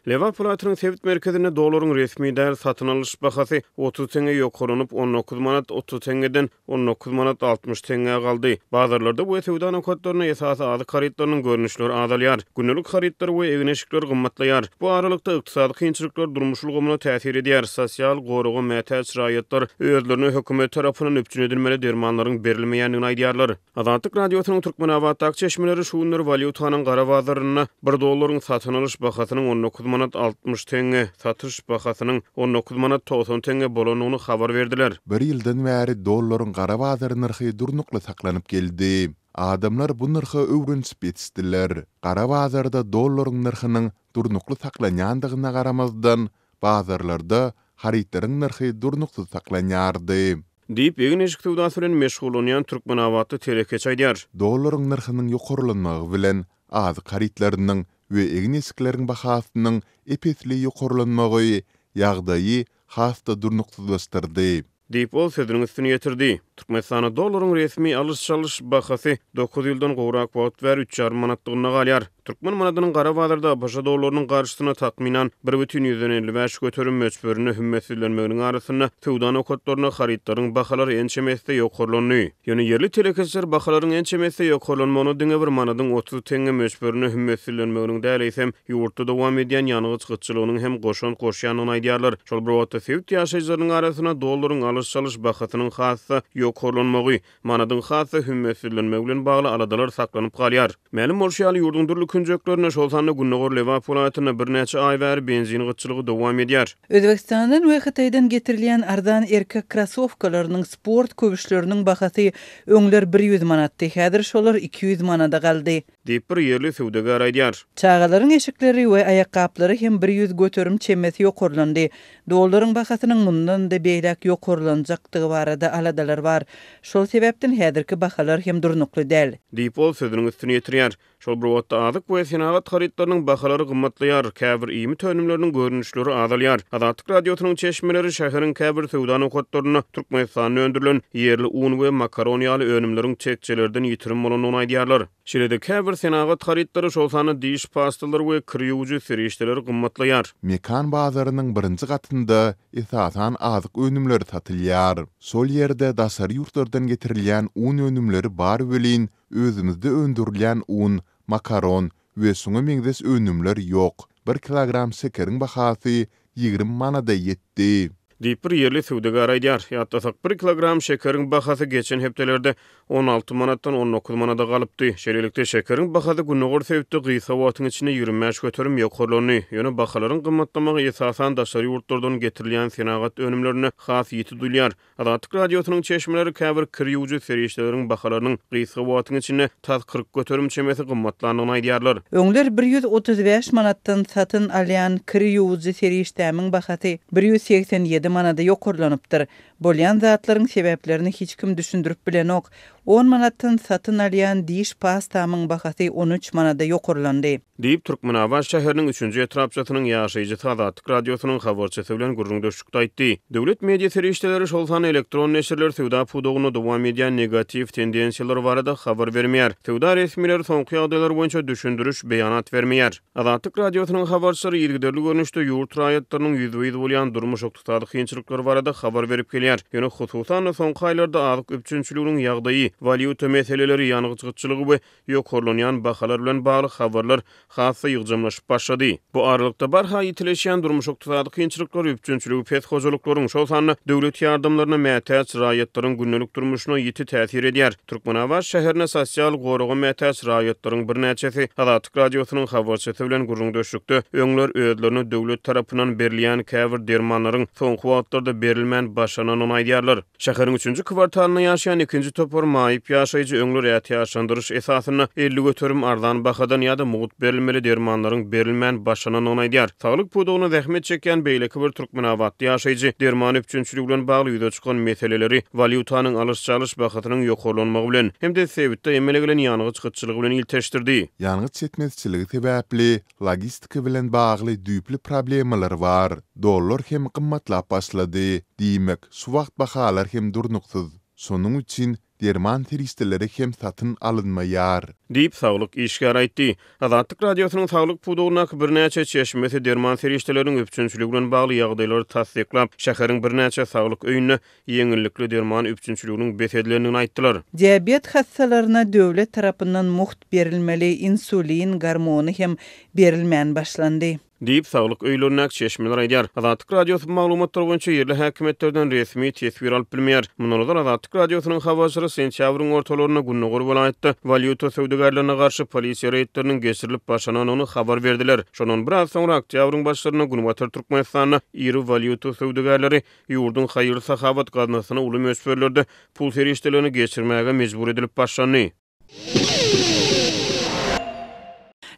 Lebap welaýatynyň sebit merkezinde dollaryň resmi däl satyn alyş bahasy 30 teňňe ýokarlanyp, 19 manat 30 teňňeden 19 manat 60 teňňä galdy. Bazarlarda we söwda nokatlarynda esasy azyk harytlarynyň görnüşleri azalýar. Gündelik harytlar we egin-eşikler gymmatlaýar. Bu aralykda, ykdysady kynçylyklar durmuş ulgamyna täsir edýär, sosial goraga mätäç raýatlar özlerine hökümet tarapyndan üpjün edilmeli dermanlaryň berilmeýändigini aýdýarlar. Azatlyk Radiosynyň Türkmenabatdaky çeşmeleri şu günler walýutanyň gara bazarynda bir dollaryň satyn alyş bahasynyň 19 manat 60 teňňe, satyş bahasynyň 19 manat 90 teňňe bolandygyny habar berdiler. Bir ýyldan bäri dollaryň gara bazar nyrhy durnukly saklanyp geldi. Adamlar bu nyrha öwrenişip ýetişdiler. Gara bazarda dollaryň nyrhynyň durnukly saklanýandygyna garamazdan, bazarlarda harytlaryň nyrhy durnuksyz saklanýardy. Diýip, egin-eşik söwdasy bilen meşgullanýan türkmenabatly telekeçi aýdýar. Dollaryň nyrhynyň ýokarlanmagy bilen, azyk harytlarynyň we egin-eşikleriň bahasynyň ep-esli ýokarlanmagy ýagdaýy has-da durnuksyzlaşdyrdy. Diýip, ol sözüniň üstüni ýetirdi. Türkmenistanda dollaryň resmi alyş-çalyş bahasy dokuz ýyldan gowrak wagt bäri üç ýarym manatlygynda galýar. Türkmen manadynyň gara bazarda ABŞ dollarynyň garşysyna takmynan 1,55% möçberinde hümmetsizlenmeginiň arasynda, söwda nokatlarynda harytlaryň bahalary ençeme esse ýokarlandy. Ýöne ýerli telekeçiler bahalaryň ençeme esse ýokarlanmagyna diňe bir manadyň 30 teňňe möçberinde hümmetsizlenmeginiň däl, eýsem, ýurtda dowam edýän ýangyç gytçylygynyň hem goşant goşýandygyny aýdýarlar. Şol bir wagtda, sebit ýaşaýjylarynyň arasynda dollaryň alyş-çalyş bahasynyň has-da ýokarlanmagy, manadyň has-da hümmetsizlenmegi bilen bagly aladalar saklanyp galýar. Mälim bolşy ýaly, ýurduň dürli künjeklerinde, şol sanda gündogar Lebap welaýatynda birnäçe aý bäri benzin gytçylygy dowam edýär. Özbegistandan we Hytaýdan getirilýän arzan erkek krossowkalarynyň, sport köwüşleriniň bahasy öňler 100 manatdy, häzir şolar 200 manada galdy. Diýip, bir ýerli söwdagär aýdýar. Çagalaryň eşikleri we aýakgaplary hem 100% çemesi ýokarlandy. Dollaryň bahasynyň mundan-da beýläk ýokarlanjakdygy barada aladalar bar. Şol sebäpden häzirki bahalar hem durnukly däl. Diýip, ol sözüniň üstüni ýetirýär. Şol bir wagtda, azyk we senagat harytlarynyň bahalary gymmatlaýar, käbir iýmit önümleriniň görnüşleri azalýar. Azatlyk Radiosynyň çeşmeleri şäheriň käbir söwda nokatlarynda Türkmenistanda öndürilen ýerli un we makaron ýaly önümleriň tekjelerden ýitirim bolandygyny aýdýarlar. Şeýle-de käbir senagat harytlary, şol sanda diş pastalary we kir ýuwujy serişdeler gymmatlaýar. Mekan bazarynyň birinji gatynda esasan azyk önümleri satylýar. Şol ýerde daşary ýurtlardan getirilýän un önümleri bar welin, özümizde öndürilýän un, makaron we şuňa meňzeş önümler ýok. Bir kilogram şekeriň bahasy 20 manada ýetdi. Diýip, bir ýerli söwdagär aýdýar. Ýatlasak, bir kilogram şekeriň bahasy geçen hepdelerde 16 manatdan 19 manada galypdy. Şeýlelikde, şekeriň bahasy gündogar sebitde gysga wagtyň içinde 25% ýokarlandy. Ýöne bahalaryň gymmatlamagy esasan daşary ýurtlardan getirilýän senagat önümlerinde has ýiti duýulýar. Azatlyk Radiosynyň çeşmeleri käbir kir ýuwujy serişdeleriň bahalarynyň gysga wagtyň içinde tas 40% çemesi gymmatlandygyny aýdýarlar. Öňler 135 manatdan satyn alýan kir ýuwujy serişdämiň bahasy 187 manada ýokarlanypdyr. Bolýan zatlaryň sebäplerini hiç kim düşündirip bilenok. On manatdan satyn alýan diş pastamyň bahasy 13 manada ýokarlandy. Diýip, Türkmenabat şäheriniň üçünji etrapçasynyň ýaşaýjysy Azatlyk Radiosynyň habarçysy bilen gürrüňdeşlikde aýtdy. Döwlet media serişdeleri, şol sanda elektron neşirler söwda pudagynda dowam edýän negatiw tendensiýalar barada habar bermeýär. Söwda resmileri soňky ýagdaýlar boýunça düşündiriş, beýanat bermeýär. Azatlyk Radiosynyň habarçylary yzygiderli görnüşde ýurt raýatlarynyň ýüzbe-ýüz bolýan durmuş-ykdysady kynçylyklary barada habar berip gelýär. Ýöne, hususan-da, soňky aýlarda azyk üpjünçiliginiň ýagdaýy, walýuta meseleleri, ýangyç gytçylygy we Ýokarlanýan bahalar bilen bagly habarlar has-da ýygjamlaşyp başlady. Bu aralykda, barha ýitileşýän durmuş-ykdysady kynçylyklar üpjünçiligi pes hojalyklaryň, şol sanda döwlet ýardamlaryna mätäç raýatlaryň gündelik durmuşyna ýiti täsir edýär. Türkmenabat şäherinde sosial goraga mätäç raýatlaryň birnäçesi Azatlyk Radiosynyň habarçysy bilen gürrüňdeşlikde öňler özlerine döwlet tarapyndan berilýän käbir dermanlaryň soňky wagtlarda berilmän başlanandygyny aýdýarlar. Şäheriň üçünji kwartalynda ýaşaýan ikinji topar maýyp ýaşaýjy öňler ätiýaçlandyryş esasynda 50% arzan bahadan ýa-da mugt berilmeli dermanlaryň berilmän başlanandygyny aýdýar. Saglyk pudagynda zähmet çekýän beýleki bir türkmenabatly ýaşaýjy derman üpjünçiligi bilen bagly ýüze çykan meseleleri walýutanyň alyş-çalyş bahasynyň ýokarlanmagy bilen hem-de sebitde emele gelen ýangyç gytçylygy bilen ilteşdirdi. Ýangyç ýetmezçiligi sebäpli Logistika bilen bagly düýpli problemalar bar. Dollar hem gymmatlap başlady. Diýmek, şu wagt bahalar hem durnuksyz. Şonuň üçin, Derman serişdeleri hem satyn alynmaýar. Diýip, saglyk işgäri aýtdy. Azatlyk Radiosynyň saglyk pudagyndaky birnäçe çeşmesi derman serişdeleriniň üpjünçiligi bilen bagly ýagdaýlary tassyklap, şäheriň birnäçe saglyk öýünde ýeňillikli derman üpjünçiliginiň bes edilendigini aýtdylar. Diabet hassalaryna döwlet tarapyndan mugt berilmeli insulin gormony hem berilmän başlandy. Diýip, saglyk öýlerindäki çeşmeler aýdýar. Azatlyk Radiosy bu maglumatlar boýunça ýerli häkimiýetlerden resmi teswir alyp bilmeýär. Mundan ozal Azatlyk Radiosynyň habarçylary sentýabryň ortalarynda gündogar welaýatda walýuta söwdagärlerine garşy polisiýa reýdleriniň geçirilip başlanandygyny habar berdiler. Şondan biraz soňra oktýabryň başlarynda günbatar Türkmenistanda iri walýuta söwdagärleri ýurduň haýyr-sahawat gaznasyna uly möçberlerde pul serişdelerini geçirmäge mejbur edilip başlandy.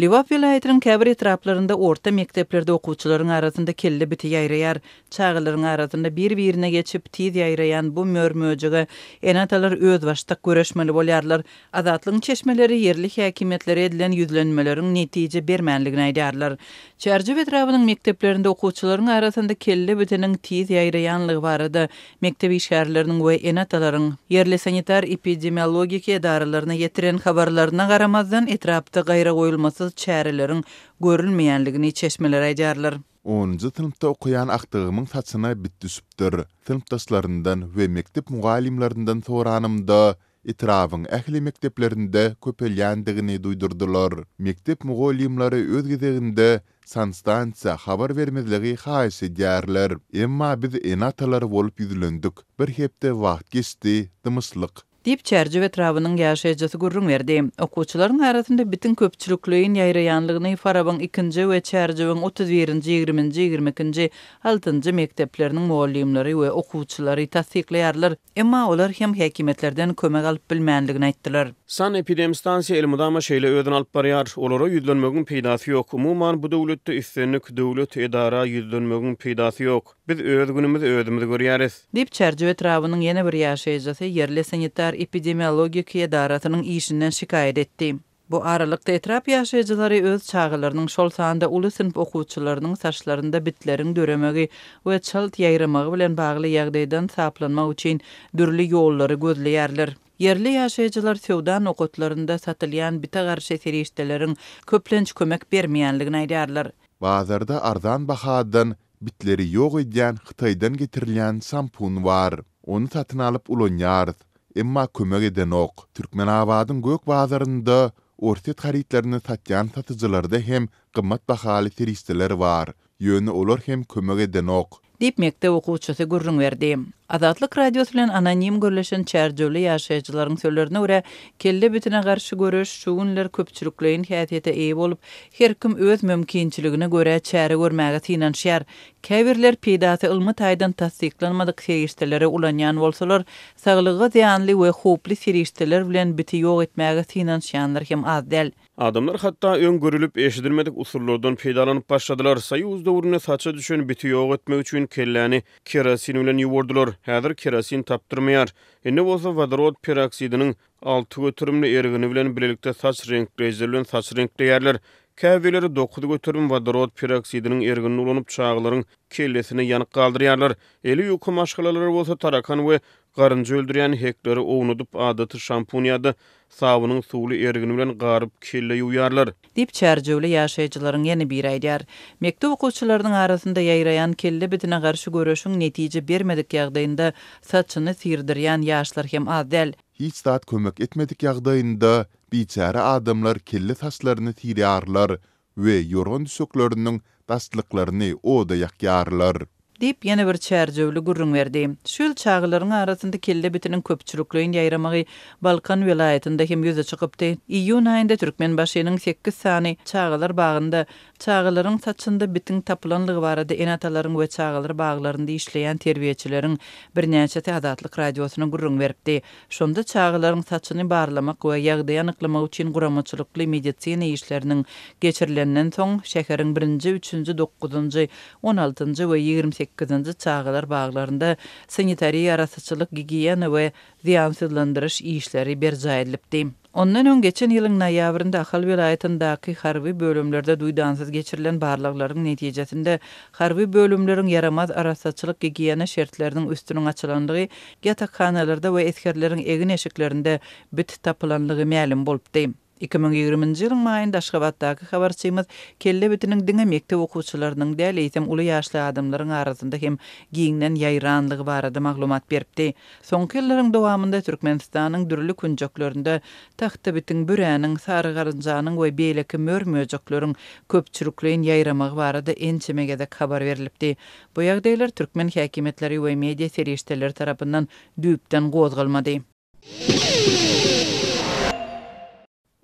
Lebap welaýatynyň käbir etraplarynda orta mekdeplerde okuwçylaryň arasynda kelle biti ýaýraýar. Çagalaryň arasynda bir-birine geçip, tiz ýaýraýan bu mör-möjege ene-atalar özbaşdak göreşmeli bolýarlar. Azatlygyň çeşmeleri ýerli häkimiýetlere edilen ýüzlenmeleriň netije bermänligini aýdýarlar. Çärjew etrabynyň mekdeplerinde okuwçylaryň arasynda kelle bitiniň tiz ýaýraýanlygy barada mekdep işgärleriniň we ene-atalaryň ýerli sanitar-epidemiologiki edaralaryna ýetiren habarlaryna garamazdan, etrapda gaýragoýulmasyz çäreleriň görülmeýänligini çeşmeler aýdýarlar. Onunjy synpda okaýan agtygymyň saçyna bit düşüpdir. Synpdaşlaryndan we mekdep mugallymlaryndan soranymda, etrabyň ähli mekdeplerinde köpelýändigini duýdurdylar. Mekdep mugallymlary öz gezeginde sanstansiýa habar bermezligi haýyş edýärler. Emma biz ene-atalar bolup ýüzlendik. Bir hepde wagt geçdi, dymyşlyk. Diýip, Çärjew etrabynyň ýaşaýjysy gürrüň berdi. Okuwçylaryň arasynda bitiň köpçülikleýin ýaýraýanlygyny Farabyň ikinji we Çärjewiň otuz birinji, ýigriminji, 22-nji, altynjy mekdepleriniň mugallymlary we okuwçylary tassyklaýarlar. Emma olar hem häkimiýetlerden kömek alyp bilmänligini aýtdylar. Sanepidemstansiýa elmydama şeýle özüni alyp barýar. Olara ýüzlenmegiň peýdasy ýok. Umuman, bu döwletde islendik döwlet edara ýüzlenmegiň peýdasy ýok. Biz öz günümizi özümiz görýäris. Diýip, Çärjew etrabynyň ýene bir ýaşaýjysy ýerli sanitar-epidemiologik edarasynyň işinden şikaýat etdi. Bu aralykda, etrap ýaşaýjylary öz çagalarynyň, şol sanda uly synp okuwçylarynyň saçlarynda bitleriň döremegi we çalt ýaýramagy bilen bagly ýagdaýdan saplanmak üçin dürli ýollary gözleýärler. Ýerli ýaşaýjylar söwda nokatlarynda satylýan bite garşy serişdeleriň köplenç kömek bermeýänligini aýdýarlar. Bazarda arzan bahadan bitleri ýok edýän Hytaýdan getirilýän şampun bar. Ony satyn alyp ulanýarys. Emma kömek edenok. Türkmenabadyň gök bazarynda orsýet harytlaryny satýan satyjylarda hem gymmat bahaly serişdeler bar. Ýöne olar hem kömek edenok. Diýip, mekdep okuwçysy gürrüň berdi. Azatlyk Radiosy bilen anonim gürleşen çärjewli ýaşaýjylaryň sözlerine görä, kelle bitine garşy göreş şu günler köpçülikleýin häsiýete eýe bolup, her kim öz mümkinçiligine görä çäre görmäge synanyşýar. Käbirler peýdasy ylmy taýdan tassyklanmadyk serişdeleri ulanýan bolsalar, saglyga zyýanly we howply serişdeler bilen biti ýok etmäge synanyşýanlar hem az däl. Adamlar hatda öň görülip-eşidilmedik usullardan peýdalanyp başladylar. Soýuz döwründe saça düşen biti ýok etmek üçin kelläni kerosin bilen ýuwardylar. Häzir kerosin tapdyrmaýar. Indi bolsa wodorod peroksidiniň alty göterimli ergini bilen bilelikde saç reňkleýjileri bilen saç reňkleýärler. Käbirleri 9% wodorod peroksidiniň erginini ulanyp çagalaryň kellesine ýanyk galdyrýarlar. Eli ýuka maşgalalar bolsa tarakan we garynja öldürýän hekleri ownadyp adaty şampun ýa-da sabynyň suwly ergini bilen garyp kelle ýuwýarlar. Diýip, çärjewli ýaşaýjylaryň ýene biri aýdýar. Mekdep okuwçylarynyň arasynda ýaýraýan kelle bitine garşy göreşiň netije bermedik ýagdaýynda saçyny syrdyrýan ýaşlar hem az däl. Hiç zat kömek etmedik ýagdaýynda biçäre adamlar kelle saçlaryny syrýarlar we ýorgan-düşekleriniň daşlyklaryny oda ýakýarlar. Diýip, ýene bir çärjewli gürrüň berdi. Şu ýyl çagalaryň arasynda kelle bitiniň köpçülikleýin ýaýramagy Balkan welaýatynda hem ýüze çykypdy. Iýun aýynda Türkmenbaşynyň sekiz sany çagalar bagynda çagalaryň saçynda bitiň tapylanlygy barada ene-atalaryň we çagalar baglarynda işleýän terbiýeçileriň birnäçesi Azatlyk Radiosyna gürrüň beripdi. Şonda çagalaryň saçyny barlamak we ýagdaýy anyklamak üçin guramaçylykly medisina işleriniň geçirilenden soň, şäheriň birinji, üçünji, dokuzynjy, on altynjy we 28-nji çagalar baglarynda sanitariýa-arassaçylyk, gigiýena we zyýansyzlandyryş işleri berjaý edilipdi. Ondan öň geçen ýylyň noýabrynda Ahal welaýatyndaky harby bölümlerde duýdansyz geçirilen barlaglaryň netijesinde harby bölümleriň ýaramaz arassaçylyk-gigiýena şertleriniň üstüniň açylandygy, ýatakhanalarda we esgerleriň egin-eşiklerinde bit tapylandygy mälim bolupdy. 2020-nji ýylyň maýynda Aşgabatdaky habarçymyz kelle bitiniň diňe mekdep okuwçylarynyň däl, eýsem uly ýaşly adamlaryň arasynda hem giňden ýaýranlygy barada maglumat beripdi. Soňky ýyllaryň dowamynda Türkmenistanyň dürli künjeklerinde tagta bitiň, büräniň, sary garynjanyň we beýleki mör-möjekleriň köpçülikleýin ýaýramagy barada ençeme gezek habar berlipdi. Bu ýagdaýlar türkmen häkimiýetleri we media serişdeleri tarapyndan düýpden gozgalmady.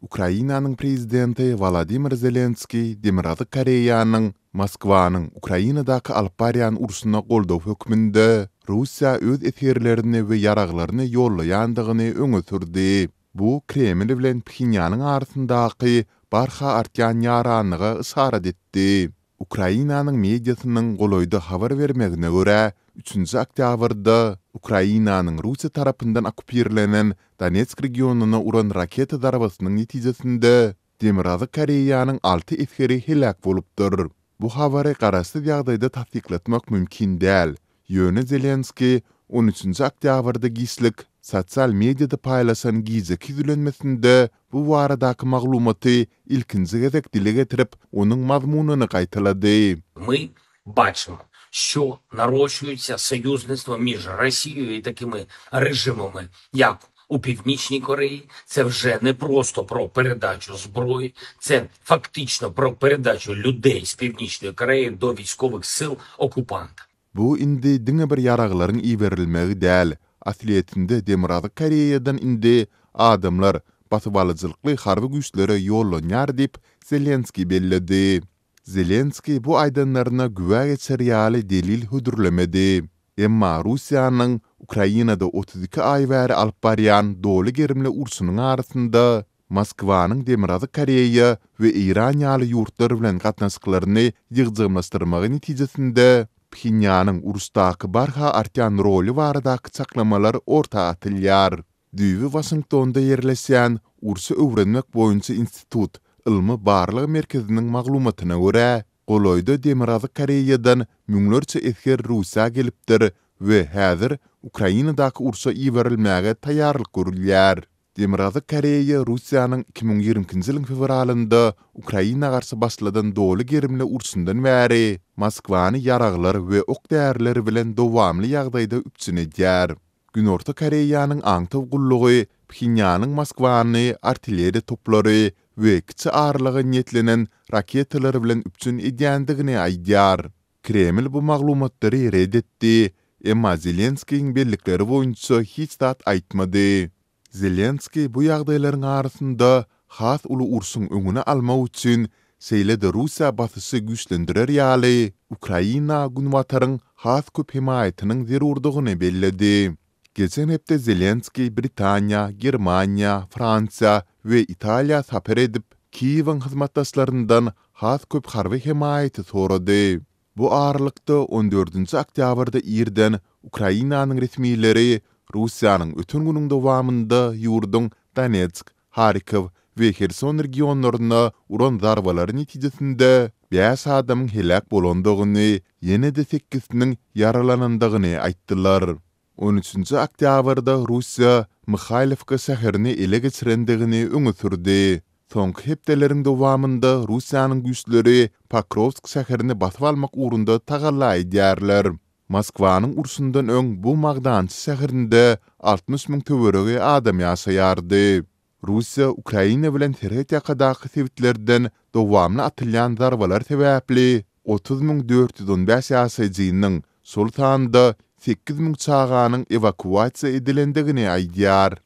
Ukrainanyň prezidenti Wolodymyr Zelenskiý Demirgazyk Koreýanyň Moskwanyň Ukrainadaky alyp barýan urşuna goldaw hökmünde Russiýa öz esgerlerini we ýaraglaryny ýollaýandygyny öňe sürdi. Bu Kreml bilen Phenýanyň arasyndaky barha artýan ýaranlyga yşarat etdi. Ukrainanyň mediasynyň golaýda habar bermegine görä, üçünji oktýabrda Ukrainanyň Russiýa tarapyndan okkupirlenen Donetsk regionyna uran raketa zarbasynyň netijesinde Demirgazyk Koreýanyň alty esgeri heläk bolupdyr. Bu habary garaşsyz ýagdaýda tassyklatmak mümkin däl, Ýöne Zelenskiý on üçünji oktýabrda giçlik sosial mediada paýlaşan gijeki ýüzlenmesinde bu baradaky maglumaty ilkinji gezek dile getirip, onuň mazmunyny gaýtalady. My baçymo, şço naroşçuýutsa soýuznytstwo miž Rossiýou i takimi režimami, ýak u Pivniçniý Koreýi, tse wže ne prosto pro peredaçu zbroýi, tse faktiçno pro peredaçu lýudeý z Pivniçnoý Koreýi do wiýskowych sil okupanta. Bu indi diňe bir ýaraglaryň iberilmegi däl, aslyýetinde Demirgazyk Koreýadan indi adamlar basybalyjylykly harby güýçlere ýollanýar diýip, Zelenskiý belledi. Zelenskiý bu aýdanlaryna güwä geçer ýaly delil hödürlemedi. Emma Russiýanyň Ukrainada 32 aý bäri alyp barýan doly gerimli urşunyň arasynda Moskwanyň Demirgazyk Koreýa we Eýran ýaly ýurtlar bilen gatnaşyklaryny ýygjamlaşdyrmagy netijesinde Phenýanyň uruşdaky barha artýan roly baradaky çaklamalar orta atylýar. Düýbi Waşingtonda ýerleşýän Urşy öwrenmek boýunça institut ylmy-barlag merkeziniň maglumatyna görä, golaýda Demirgazyk Koreýadan müňlerçe esger Russiýa gelipdir we häzir Ukrainadaky urşa iberilmäge taýýarlyk görülýär. Demirgazyk Koreýa Russiýanyň 2022-nji ýylyň fewralynda Ukraina garşy başladan doly gerimli urşundan bäri Moskwany ýaraglar we ok-däriler bilen dowamly ýagdaýda üpjün edýär. Günorta Koreýanyň aňtaw gullugy Phenýanyň Moskwany artilleriýa toplary we kiçi aralyga niýetlenen raketalar bilen üpjün edýändigini aýdýar. Kreml bu maglumatlary ret etdi, emma Zelenskiýiň bellikleri boýunça hiç zat aýtmady. Zelenskiý bu ýagdaýlaryň arasynda has uly urşuň öňüni almak üçin, şeýle-de Russiýa basyşy güýçlendirer ýaly, Ukraina Günbataryň has köp hemaýatynyň zerurdygyny belledi. Geçen hepde Zelenskiý Britaniýa, Germaniýa, Fransiýa we Italiýa sapar edip, Kiýewiň hyzmatdaşlaryndan has köp harby hemaýaty sorady. Bu aralykda, on dördünji oktýabrda irden Ukrainanyň resmileri Russiýanyň öten günüň dowamynda ýurduň Donetsk, Harkow we Herson regionlaryna uran zarbalary netijesinde bäş adamyň heläk bolandygyny, ýene-de sekizsiniň ýaralanandygyny aýtdylar. On üçünji oktýabrda Russiýa Mihaýlowka şäherini ele geçirendigini öňe sürdi. Soňky hepdeleriň dowamynda Russiýanyň güýçleri Pokrowsk şäherini basyp almak ugrunda tagalla edýärler. Moskwanyň urşundan öň bu magdançy şäherinde 60 müň töweregi adam ýaşaýardy. Russiýa Ukraina bilen serhet ýakadaky sebitlerden dowamly atylýan zarbalar sebäpli 30 415 ýaşaýjynyň, şol sanda 8000 çaganyň ewakuasiýa edilendigini aýdýar.